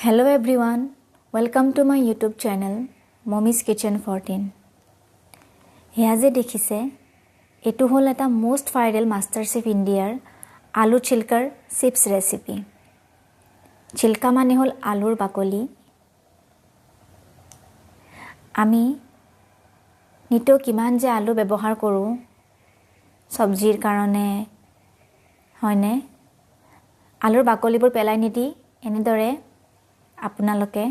Hello everyone, welcome to my YouTube channel Mommy's Kitchen 14. এয়া যে দেখিছে এইটো হ'ল এটা মোষ্ট ভাইৰেল মাষ্টাৰ চেফ ইণ্ডিয়াৰ আলু চিল্কাৰ চিপছ ৰেচিপি। চিল্কা মানে হ'ল আলুৰ বাকলি। আমি নিতৌ কিমান যে আলু ব্যৱহাৰ কৰোঁ চব্জিৰ কাৰণে, হয়নে? আলুৰ বাকলিবোৰ পেলাই নিদি এনেদৰে আপোনালোকে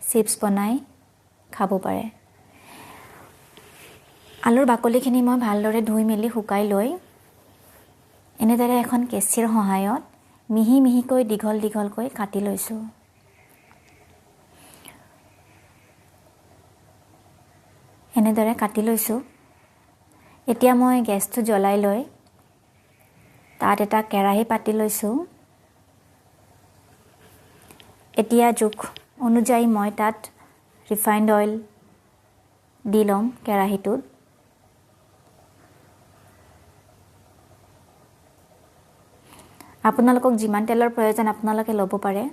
চিপছ বনাই খাব পাৰে। আলুৰ বাকলিখিনি মই ভালদৰে ধুই মেলি শুকাই লৈ এনেদৰে এখন কেঁচিৰ সহায়ত মিহি মিহিকৈ দীঘল দীঘলকৈ কাটি লৈছোঁ। এনেদৰে কাটি লৈছোঁ। এতিয়া মই গেছটো জ্বলাই লৈ তাত এটা কেৰাহী পাতি লৈছোঁ। এতিয়া জোখ অনুযায়ী মই তাত ৰিফাইণ্ড অইল দি ল'ম কেৰাহীটোত। আপোনালোকক যিমান তেলৰ প্ৰয়োজন আপোনালোকে ল'ব পাৰে।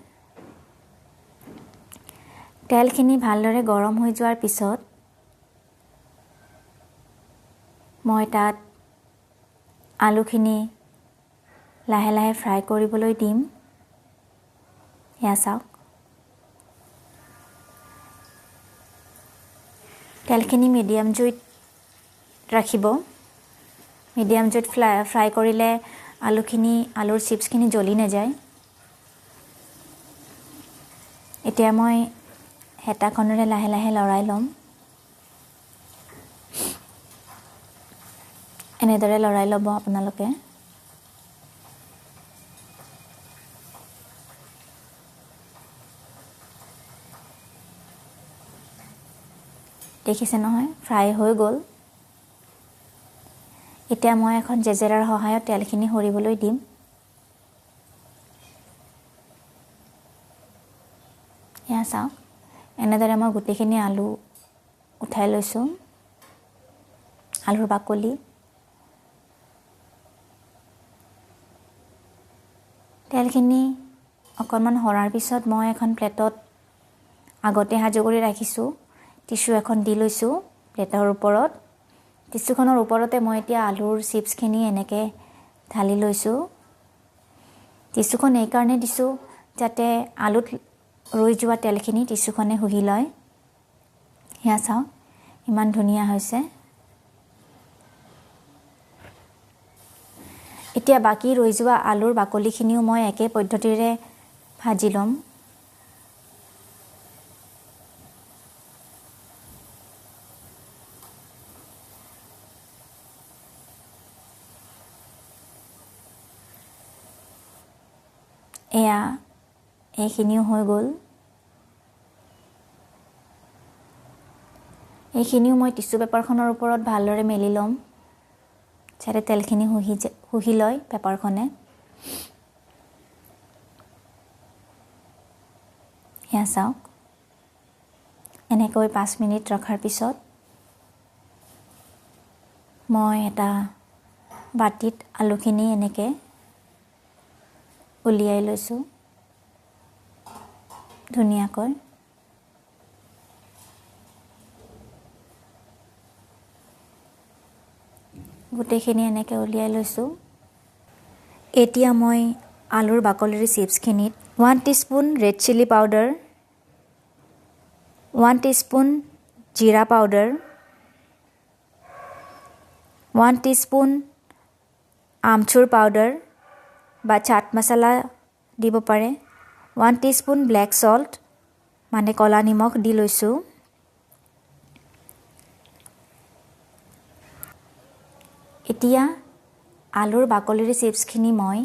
তেলখিনি ভালদৰে গৰম হৈ যোৱাৰ পিছত মই তাত আলুখিনি লাহে লাহে ফ্ৰাই কৰিবলৈ দিম। এয়া চাওক, তেলখিনি মিডিয়াম জুইত ৰাখিব। মিডিয়াম জুইত ফ্ৰাই কৰিলে আলুৰ চিপছখিনি জ্বলি নাযায়। এতিয়া মই হেতাখনেৰে লাহে লাহে লৰাই ল'ম। এনেদৰে লৰাই ল'ব আপোনালোকে। দেখিছে নহয়, ফ্ৰাই হৈ গ'ল। এতিয়া মই এখন জেজেৰাৰ সহায়ত তেলখিনি সৰিবলৈ দিম। এয়া চাওক, এনেদৰে মই গোটেইখিনি আলু উঠাই লৈছোঁ, আলুৰ বাকলি। তেলখিনি অকণমান সৰাৰ পিছত মই এখন প্লেটত আগতে সাজু কৰি ৰাখিছোঁ। টিচু এখন দি লৈছোঁ প্লেটৰ ওপৰত। টিচুখনৰ ওপৰতে মই এতিয়া আলুৰ চিপছখিনি এনেকৈ ঢালি লৈছোঁ। টিচুখন এইকাৰণে দিছোঁ যাতে আলুত ৰৈ যোৱা তেলখিনি টিচুখনে শুহি লয়। সেয়া চাওক, ইমান ধুনীয়া হৈছে। এতিয়া বাকী ৰৈ যোৱা আলুৰ বাকলিখিনিও মই একে পদ্ধতিৰে ভাজি ল'ম। এয়া এইখিনিও হৈ গ'ল। এইখিনিও মই টিচু পেপাৰখনৰ ওপৰত ভালদৰে মেলি ল'ম যাতে তেলখিনি শুহি লয় পেপাৰখনে। এয়া চাওক, এনেকৈ 5 মিনিট ৰখাৰ পিছত মই এটা বাতিত আলুখিনি এনেকৈ উলিয়াই লৈছোঁ ধুনীয়াকৈ। গোটেইখিনি এনেকৈ উলিয়াই লৈছোঁ। এতিয়া মই আলুৰ বাকলিৰ চিপছখিনিত 1 teaspoon red chilli powder, 1 teaspoon জিৰা পাউডাৰ, 1 টিস্পুন আমচুৰ পাউডাৰ বা চাট মছলা দিব পাৰে, 1 টিস্পুন ব্লেক চল্ট মানে ক'লা নিমখ দি লৈছোঁ। এতিয়া আলুৰ বাকলিৰ চিপছখিনি মই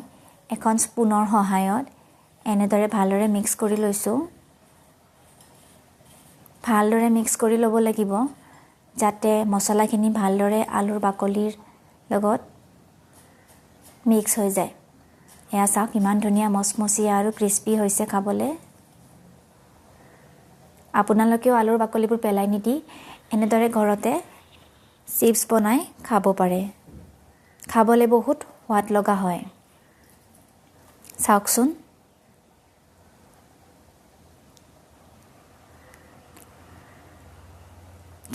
এখন স্পুনৰ সহায়ত এনেদৰে ভালদৰে মিক্স কৰি লৈছোঁ। ভালদৰে মিক্স কৰি ল'ব লাগিব যাতে মছলাখিনি ভালদৰে আলুৰ বাকলিৰ লগত মিক্স হৈ যায়। এয়া চাওক, ইমান ধুনীয়া মচমচীয়া আৰু ক্ৰিস্পি হৈছে খাবলৈ। আপোনালোকেও আলুৰ বাকলিবোৰ পেলাই নিদি এনেদৰে ঘৰতে চিপছ বনাই খাব পাৰে। খাবলৈ বহুত সোৱাদ লগা হয়। চাওকচোন।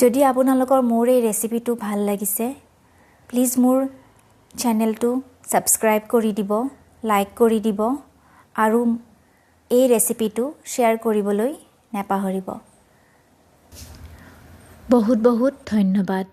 যদি আপোনালোকৰ মোৰ এই ৰেচিপিটো ভাল লাগিছে, প্লিজ মোৰ চেনেলটো ছাবস্ক্ৰাইব কৰি দিব, লাইক কৰি দিব আৰু এই ৰেচিপিটো শ্বেয়াৰ কৰিবলৈ নাপাহৰিব। বহুত বহুত ধন্যবাদ।